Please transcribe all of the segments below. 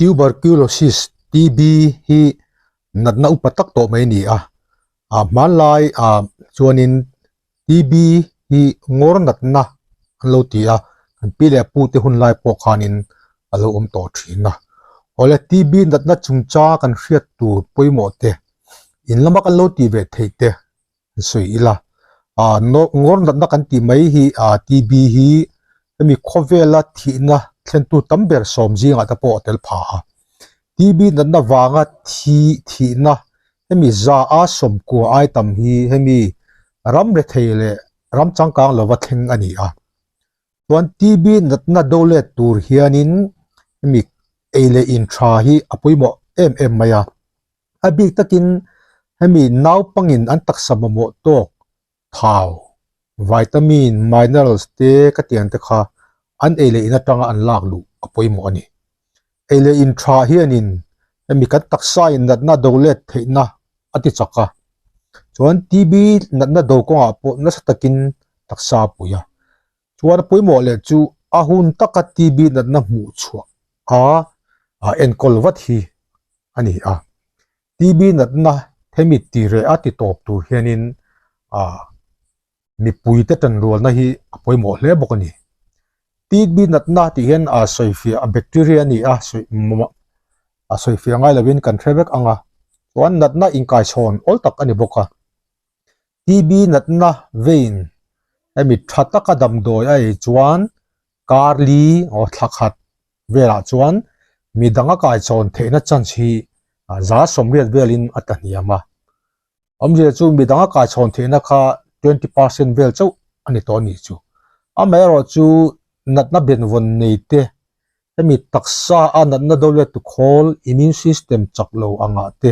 Tuberculosis, TB, hi natna upa tak tawh mai a ni a. Hmanlai ah chuanin TB hi ngawr natna an lo ti a, kan pi leh pu te hun lai pawh khanin a lo awm tawh thin a. Awle TB natna chungchang kan hriat tur pawimawh te, in lama kan lo tih ve theih te an sawi ila. Ah ngawr natna kan tih mai hi ah TB hi hemi khawvela thihna thlentu tam ber sawm zingah te pawh a tel pha a. TB natna vanga thi thihna hemi za a sawmkua ai tam hi hemi ram rethei leh ram changkang lova thleng a ni a. Chuan TB natna do let tur hianin hemi ei leh in tha hi a pawimawh em em mai a. A bik takin hemi naupangin an taksa mamawh tawk thau, vitamin, minerals te ka tiang te kha an ei leh in atanga an lak luh a pawimawh a ni. Ei leh in tha hianin hemi kan taksa in natna do let theihna a ti chak a, chuan TB natna do kawngah pawh nasa takin taksa a pui a. Chuan a pawimawh leh chu a hun taka TB natna hmuh chhuah a enkawl vat hi a ni a. TB natna hemi ti reh a ti tawp tur hianin mipuite tanrualna hi a pawimawh hle bawk a ni. TB natna tih hian a sawifiah a bacteria a ni a, a sawifiah ngai lovin kan hre vek ang a, chuan natna inkaichhawn awl tak a ni bawk a. TB natna vein hemi tha taka damdawi a ei chuan kar li aw thla khat velah chuan mi dang a kaichhawn theihna chance hi za sawmriat velin a tla hniam a. Awmzia chu mi dang a kaichhawn theihna kha 20% vel chauh a ni tawh a nih chu. Amaherawh chu natna benvawn nei te hemi taksa a natna do let tu khawl immune system chak lo angah te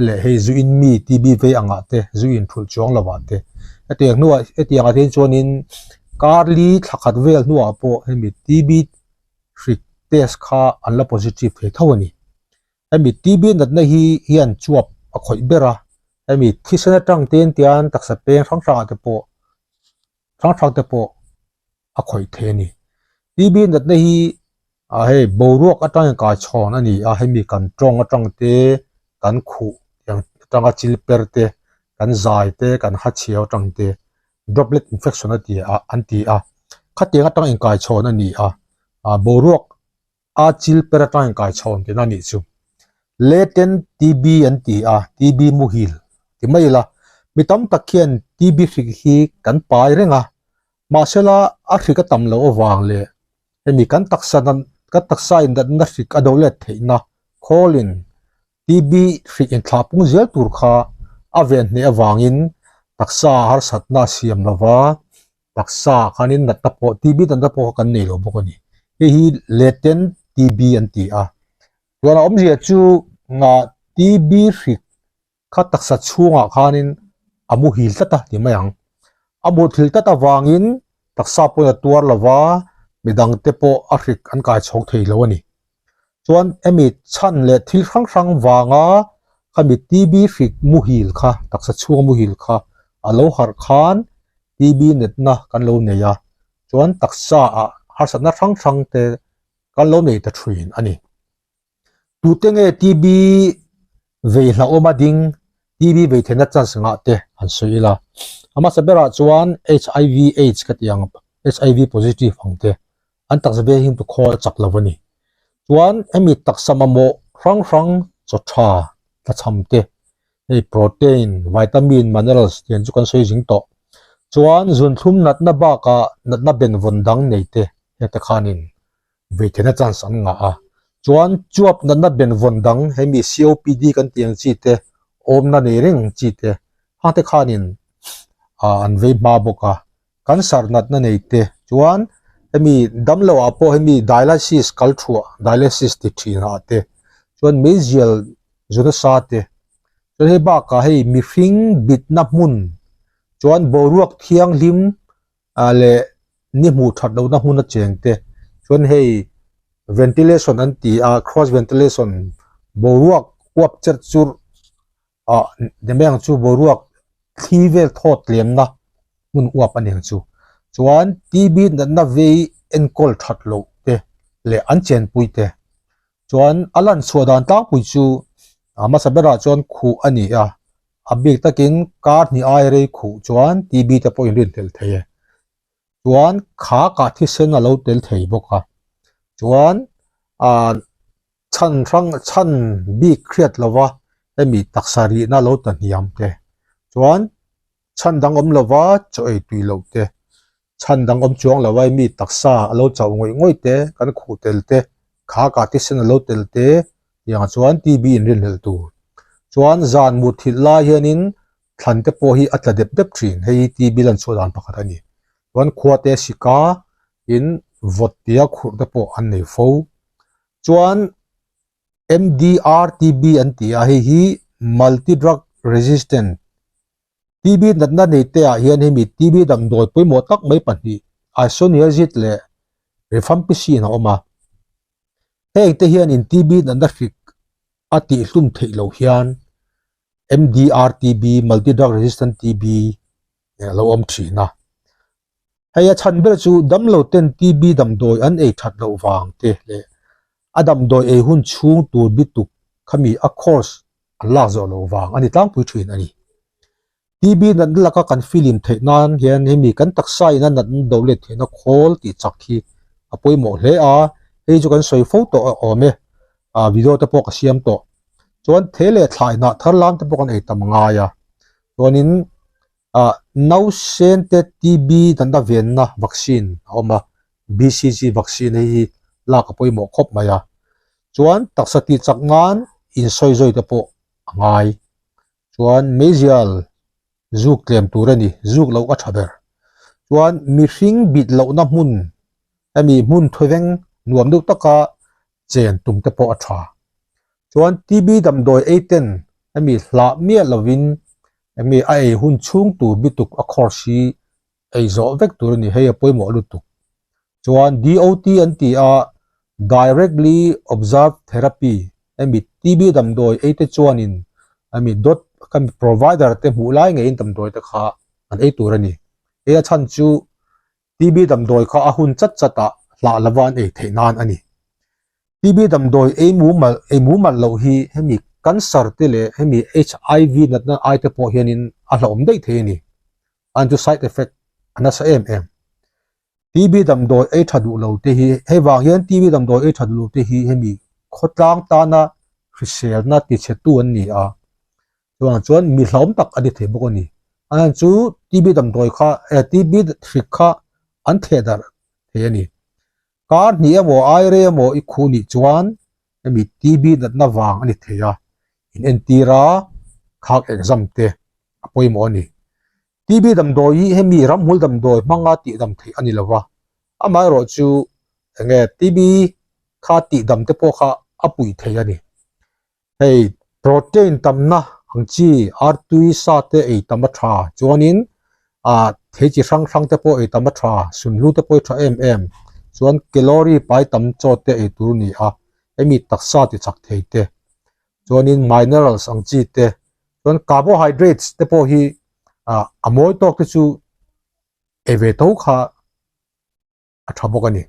leh hei zu in mi TB vei angah te zu in thulh chuang lo ah te hetiang hnuah hetiang ah hian chuanin kar li thla khat vel hnuah pawh hemi TB hrik test kha an la positive thei tho a ni. Hemi TB natna hi hian chuap a khawih ber a, hemi thisen atang te in tian taksa peng hrang hrang ah te pawh hrang hrang te pawh a khawih thei a ni. TB natna hi ah hei boruak atangin kai chhawn a ni a, hemi kan tawng atang te, kan khuh tiang atanga chil per te, kan zai te, kan ha chhiau atang te droplet infection a ti a an ti a, khatiang atang inkai chhawn a ni a, ah boruak a chil per atang inkai chhawn tihna a nih chu. Latent TB an ti a, TB muhil ti mai ila, mi tam tak hian TB hrik hi kan pai reng a, mahsela a hrik a tam loh avang leh hemi kan taksa nan kan taksa in natna hrik a do let theihna khawlin TB hrik inthlah pung zel tur kha a ven hneh avangin taksa harsatna a siam lova taksa ah khanin natna pawh TB natna pawh kha kan nei lo bawk a ni. Hei hi latent TB an ti a, chuan a awmzia chu TB hrik kha taksa chhungah khanin a muhil tlat a ti mai ang. A muthil tlat avangin taksa pawhin a tuar lo va, midangte pawh a hrik an kai chhawk thei lo a ni. Chuan hemi chhan leh thil hrang hrang vanga khami TB hrik muhil kha, taksa chhunga muhil kha a lo harh khan TB natna kan lo nei a, chuan taksa ah harsatna hrang hrang te kan lo nei ta thin a ni. Tute nge TB vei hlauhawm a ding, TB vei theihna chance ngah te han sawi ila. A hmasa berah chuan HIV AIDS ka tih ang, HIV positive ang te, an taksa veng hi tu khawl a chak lo a ni. Chuan hemi taksa mamawh hrang hrang chaw tha tlachham te, hei protein, vitamin, minerals tiang chu kan sawi zing tawh. Chuan zunthlum natna bakah natna benvawn dang nei te hengte khanin vei theihna chance an ngah a, chuan chuap natna benvawn dang hemi COPD kan tih ang chi te, awmna nei reng ang chi te hang te khanin ah an vei hma bawk a, cancer natna nei te chuan hemi damlo ah pawh hemi dialysis kal thuah dialysis ti thin ah te chuan meizial zu nasa te chuan hei bakah hei mihring bitna hmun chuan boruak thianghlim ah leh ni hmuh that lohna hmun a cheng te chuan hei ventilation an ti a cross ventilation boruak uap cherh churh ah ni mai ang chu boruak thli vel thawt tlemna hmun uap a ni ang chu chuan T B natna vei enkawl that loh te leh an chenpui te. Chuan a lan chhuah dan tlangpui chu a hmasa berah chuan khuh a ni a, a bik takin kar hnih ai rei khuh chuan TB te pawh inrinhlelh thei e. Chuan kha kah thisen a lo tel thei bawk a, chuan ah chhan hrang chhan bik hriat lova hemi taksa rihna lo ta hniam te chuan chhan dang awm lova chaw ei tui loh te chhan dang awm chuang lo a mi taksa a lo chauh ngawih ngawih te kan khuh tel te kha kah thisen a lo tel te tiangah chuan TB inrinhlelh tur chuan zan mutthilh lai hianin thlan te pawh hi a tla dep dep thin hei hi TB lan chhuah dan pakhat a ni chuan khua te sika in vawt tia khurh te pawh an nei fo chuan MDR-TB an ti a hei hi multi drug resistant TB natna nei te ah hian hemi TB damdawi pawimawh tak mai pahnih isoniazid leh rifampicin a awm a heng te hianin TB natna hrik a tihhlum theih loh hian MDR-TB, Multi Drug Resistant TB, a lo awm thin a. Hei a chhan ber chu damlo ten TB damdawi an ei that loh vang te leh a damdawi ei hun chhung tur bituk khami a course an lak zawh loh vang a ni tlangpui thin a ni. TB natna laka kan filim theih nan hian hemi kan taksa in a natna do let theihna khawl tih chak hi a pawimawh hle a, hei chu kan sawi fo tawh a awm e, ah video te pawh ka siam tawh. Chuan thei leh thlai hnah thar lam te pawh kan ei tam ngai a, chuanin ah nausen te TB natna venna vaccine a awm a, BCG vaccine hei hi lak a pawimawh khawp mai a, chuan taksa tih chak nan insawi zawi te pawh a ngai. Chuan meizial zuk tlem tur a ni, zuk loh a tha ber. Chuan mihring bit lohna hmun hemi hmun thawveng nuam deuh taka chen tum te pawh a tha. Chuan TB damdawi ei ten hemi hlah miah lovin hemi a ei hun chhung tur bituk a course hi ei zawh vek tur a ni, hei a pawimawh lutuk. Chuan DOT an ti a, Directly Observed Therapy, hemi TB damdawi ei te chuanin hemi dot kan provider te hmuh lai ngeiin damdawi te kha an ei tur a ni. Hei a chhan chu TB damdawi kha a hun chat chat ah hlah lova an ei theih nan a ni. TB damdawi ei mumal ei mumal loh hi hemi cancer te leh hemi HIV natna ai te pawh hianin a hlauhawm daih thei a ni. an chu side effect a nasa em em. TB damdawi ei tha duh lo te hi hei vang hian TB damdawi ei tha duh lo te hi hemi khawtlang tana hriselna tichhe tu an ni a, chuvang chuan mi hlauhawm tak a ni thei bawk a ni. An chu TB damdawi kha eh TB hrik kha an theh darh thei a ni. Kar hnih emaw ai rei emaw i khuh nih chuan hemi TB natna vang a ni thei a, in entir a khak exam te a pawimawh a ni. TB damdawi hi hemi ramhmul damdawi hmanga tihdam theih a ni lo va, amaherawh chu enge TB kha tihdam te pawh kha a puih thei a ni. Hei protein tamna ang chi artui sa te ei tam a tha chuanin ah thei chi hrang hrang te pawh ei tam a tha, sunhlu te pawh hi tha em em chuan calorie pai tam chaw te ei tur a ni a, hemi taksa ti chak thei te chuanin minerals ang chi te chuan carbohydrates te pawh hi ah a mawi tawk te chu ei ve tho kha a tha bawk a ni.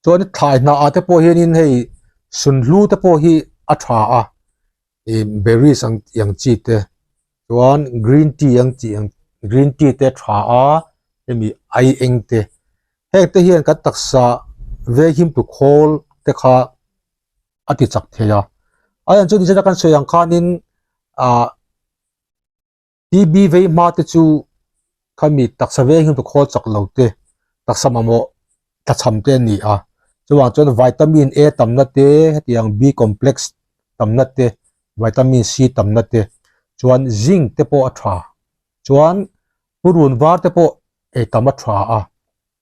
Chuan thlai hnah ah te pawh hianin hei sunhlu te pawh hi a tha a ih berries ang tih ang chi te chuan green tea ang tih ang green tea te a tha a hemi ai eng te heng te hian kan taksa veng him tu khawl te kha a ti chak thei a a hian chu nichina kan sawi ang khanin ah TB vei hma te chu khami taksa veng hi khawl chak lo te taksa mamawh tlachham te an ni a chuvang chuan vitamin A tamna te hetiang B complex tamna te vitamin C tamna te chuan zinc te pawh a tha chuan purun var te pawh ei tam a tha a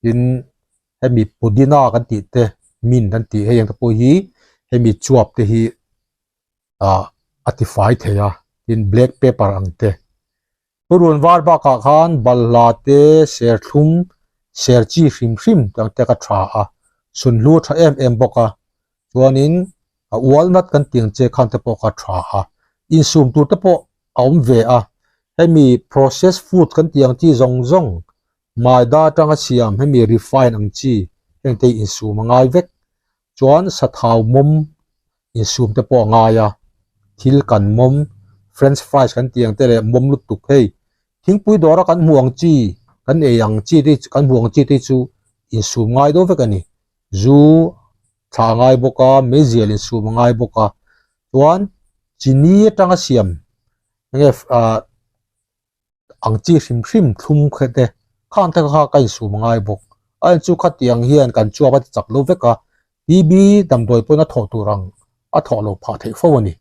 tin hemi pudina kan tih te mint kan tih hei ang te pawh hi hemi chuap te hi ah a ti fai thei a tin black pepper ang te purun var bakah khan balhla te serthlum ser chi hrim hrim ang te ka tha a sunhlu a tha em em bawk a chuanin a walnut kan tih ang che khan te pawh kha tha a insum tur te pawh a awm ve a hemi process food kan tih ang chi zawng zawng maida atanga siam hemi refine ang chi heng te hi insum a ngai vek. Chuan sathau mawm insum te pawh a ngai a, thil kan mawm, french fries kan tih ang te leh mawm lutuk hei thingpui dawra kan hmuh ang chi, kan ei ang chi te kan hmuh ang chi te chu insum ngai deuh vek a ni. Zu thla a ngai bawk a, meizial insum a ngai bawk a, chuan chini atanga siam enge ah ang chi hrim hrim thlum kha te khang te kha ka insum a ngai bawk. A en chu khatiang hian kan chuap a ti chak lo vek a, TB damdawi pawhin a thawh tur ang a thawh loh phah theih fo a ni.